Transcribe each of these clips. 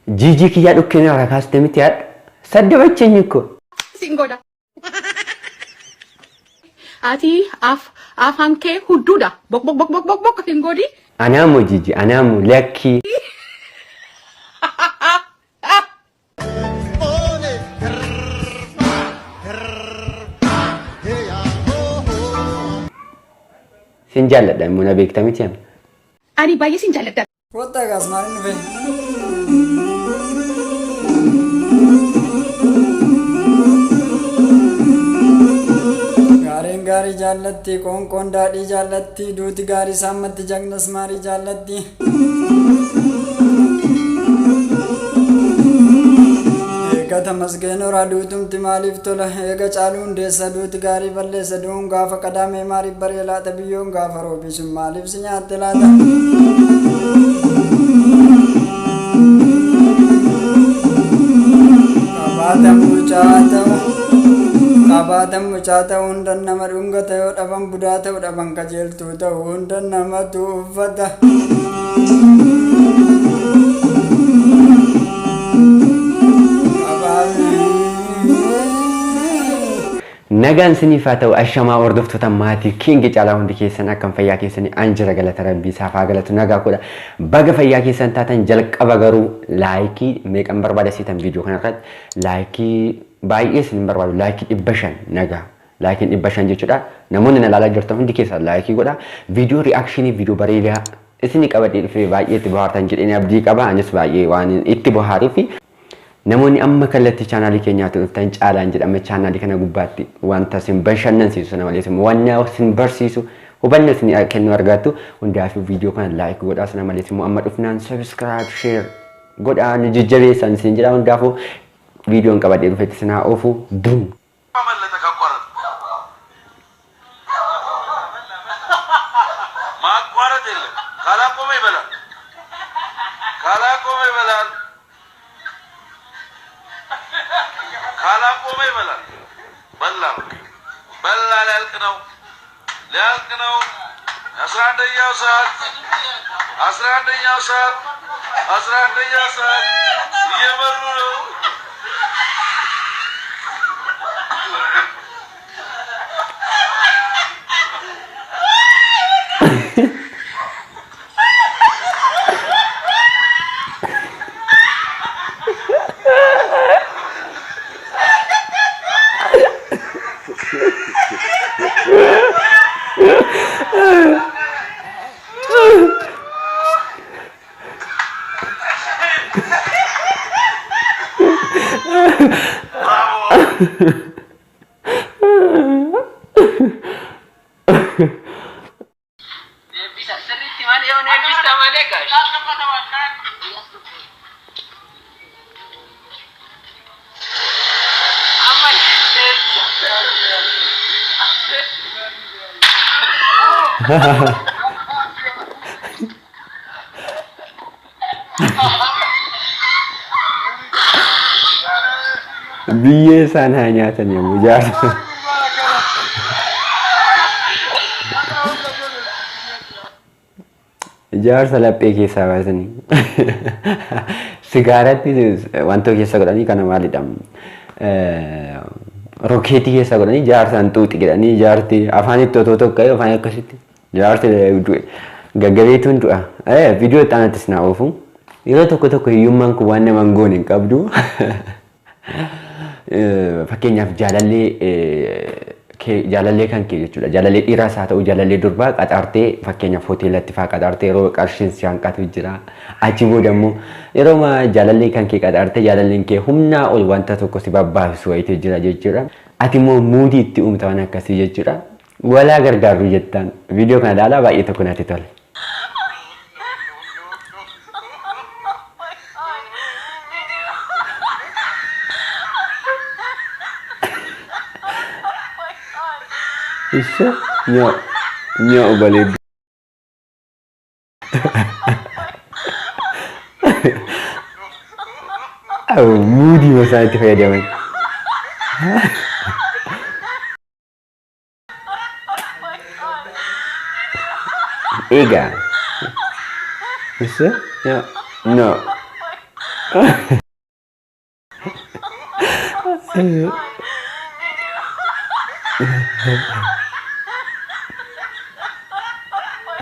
Jiijii kiyyaa dhukkee narraa kaaste miti haadha. Saddabacheenyi ko. Siin godha. Ati af afaan kee hudduudha. Bok bok bok bok bok bok hin godhi. Anaamoo Jiiji anaamoo lakkii. Sin jaalladha immoo na beekta miti ani. Ani baay'ee sin jaalladha. Kottaa gaas maaliin dhufe? Gaariin gaarii jaallatti, qoonqoon daadhii jaallatti, duuti gaarii saammatti, jagnas maarii jaallatti. Eega Tamasgeen horaa duutumti maaliif tola? Eega Caaluu Hundeessaa duuti gaarii balleessa, du'uun gaafa qadaamee maaliif baree laata? Biyyoon gaafa roobii sun maaliif si nyaatte laata? Qabaatan mucaa ta'u qabaatan mucaa ta'u hunda nama dhungata yoo dhaban budaa ta'u dhaban qajeeltuu ta'u hunda namatu uffata. Nagaan siniif haa ta'u ashamaa hordoftoota maatii King Caalaa hundi keessan akkam fayyaa keessanii an jira galata rabbii isaaf haa galatu nagaa kodha baga fayyaa keessan taatan jalqaba garuu laayikii meeqan barbaada siitan viidiyoo kanarratti laayikii baay'ee isin hin barbaadu laayikii 500 nagaa laayikiin 500 jechuudha namoonni na ilaalaa jirtan hundi keessan laayikii godha viidiyoo ri'aakshinii viidiyoo bareedaa isinii qabadhee dhufee baay'ee itti bohaartan jedheen abdii qaba anis baay'ee waan itti bohaaruufi Namoonni amma kallattii chaanaalii keenyaatti dhuftan Caalaan jedhama. Chaanaalii kana gubbaatti wanta isin bashannansiisu sana malees immoo wanna isin barsiisu hubanna isin kennu argattu. Hundaafuu viidiyoo kana like godhaa sana malees immoo amma dhufnaan subscribe share godhaa nu jajjabeessaan isin jedha. Hundaafuu viidiyoon qabadhee dhufetti isin haa oofu. Bum! አመለጠ ካቋረጠ ማቋረጥ የለም። ካላቆመ ይበላል፣ ካላቆመ ይበላል፣ ካላቆመ ይበላል። በላ በላ። ሊያልቅ ነው፣ ሊያልቅ ነው። 11ኛው ሰዓት፣ 11ኛው ሰዓት፣ 11ኛው ሰዓት እየመሩ ነው። Eebbisa sirriitti malee yoon eebbista malee gaash. Amma eebbisa. Biyyee isaan haa nyaatan yommuu jaarsa. Ijaarsa laphee keessaa baasanii sigaaratti wantoo keessa godhanii kana maalidha? Rokeetii keessa godhanii jaarsaan xuuxi jedhanii jaarti afaanitti otoo tokko afaan akkasitti jaarti du'e gaggabeetuun du'a. Viidiyoo itti aanattis naa oofu. Yeroo tokko tokko hiyyummaan kun waan nama hin goone hin qabdu. Fakkeenyaaf jaalallee kee jaalallee kan kee jechuudha. Jaalallee dhiiraas haa ta'u jaalallee durbaa qaxaartee fakkeenyaaf hoteelatti fa'aa qaxaartee yeroo qarshiin si hanqatu jira. Achi booda immoo yeroo jaalallee kan kee qaxaartee jaalalleen kee humnaa ol wanta tokko si babbaasu wayiitu jira jechuudha. Ati immoo muudii itti uumta waan akkasii jechuudha. Walaa gargaarru jettaan. Viidiyoo kana ilaalaa baay'ee tokko natti tola. Isa nyaa nyaa obalee. Muudii masaa itti fayyadaman. Egaa. Isa? No. No.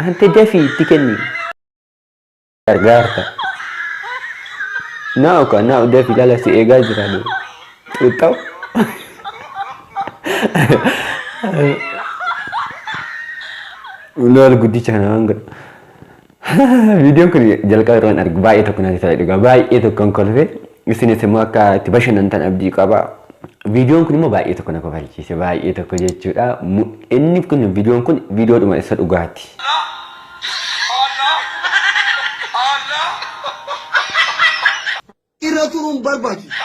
Ante dafii itti kenni. Gargaarta. Naa'u ka naa'u dafii lala si eegaa jira. Xuuxxaw. Lola guddicha kana waan godhu. Viidiyoon kun jalqaba yeroo argu baay'ee tokko natti tola dhugaa baay'ee tokkon kolfe isinis immoo akka itti bashannantan abdii qaba. Viidiyoon kun immoo baay'ee tokko na kofalchiise baay'ee tokko jechuudha. Inni kun viidiyoon kun viidiyoodhuma isa dhugaati. Irra turuun barbaachisu.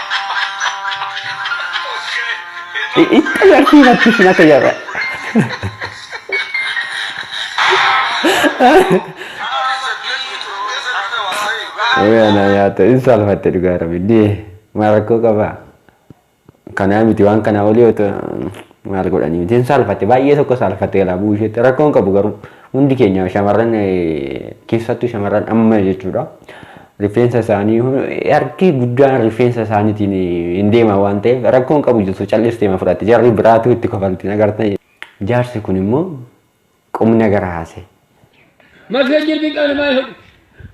Itti agarsiifatti isin akka jarra. Ana nyaata in salphatte dhugaa rabbi maal rakkoo qabaa. Kanaa miti waan kanaa olii otoo maal godhanii miti hin saalfatte baay'ee tokko saalfatte galaa bu'uu isheetti rakkoon qabu garuu hundi keenya shamarran keessattuu shamarran amma jechuudha. Rifeensa isaanii harki guddaan rifeensa isaaniitiin hin deeman waan ta'eef rakkoon qabu jirtu callistee ma fudhatte jarri biraatu itti kofalti agartan. Jaarsi kun immoo qubna gara haase. Mafia jirbiin qabne maal hodhu?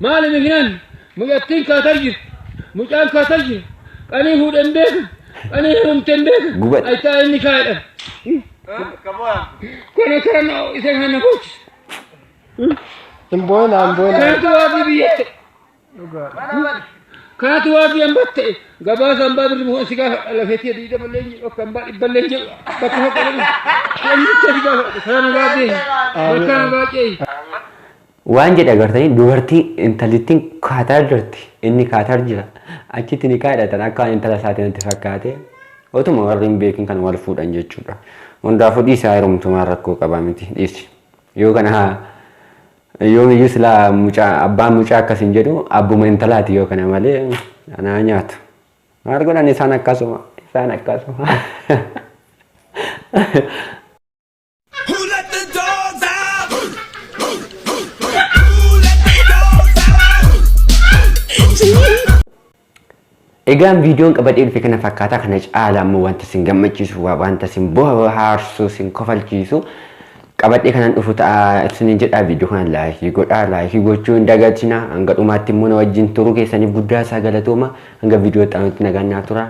Maali mikinaan? Mucattiin kaatar jirti. Mucaan kaatar jira. Qanii fuudhe hin beeku. Qanii heerumte hin beeku. Gubadhe. Ayitaa inni kaa'edha. Kana kana isa kana na bochisa. Hin boo'inaa hin boo'inaa. Kanatu waaqii biyya ta'e. Kanatu waaqii hambaa ta'e. Gabaasa hambaa birri muka si gaafa lafeetii adii daballee hin jedhu akka hambaa dhibballee hin jedhu bakka fakka jedhu. Wannicha si gaafa kana na baatee bakka na baatee. Waan jedhe agartanii dubartii intalittiin kaatar jirti inni kaatar jira achitti ni kaadhatan akka waan intala isaatii natti fakkaate otuma warri hin beekin kan wal fuudhan jechuudha. Hundaafuu dhiisaa heerumtumaan rakkoo qabaa miti dhiisi. Yoo kana yoomiyyuu silaa mucaa abbaan mucaa akkas hin jedhu abbuma intalaati yoo kana malee anaa nyaatu. Maal godhan isaan akkasuma isaan akkasuma. Egaan viidiyoon qabadhee dhufe kana fakkaataa kana caala ammoo wanta isin gammachiisu wanta isin bohaarsu isin kofalchiisu qabadhee kanan dhufu ta'a isinin jedha viidiyoo kana laayikii godhaa laayikii gochuu hin dagatinaa hanga dhumaatti immoo na wajjin turuu keessaniif guddaa isaa galatooma hanga viidiyoo itti aanutti nagaan naa tura.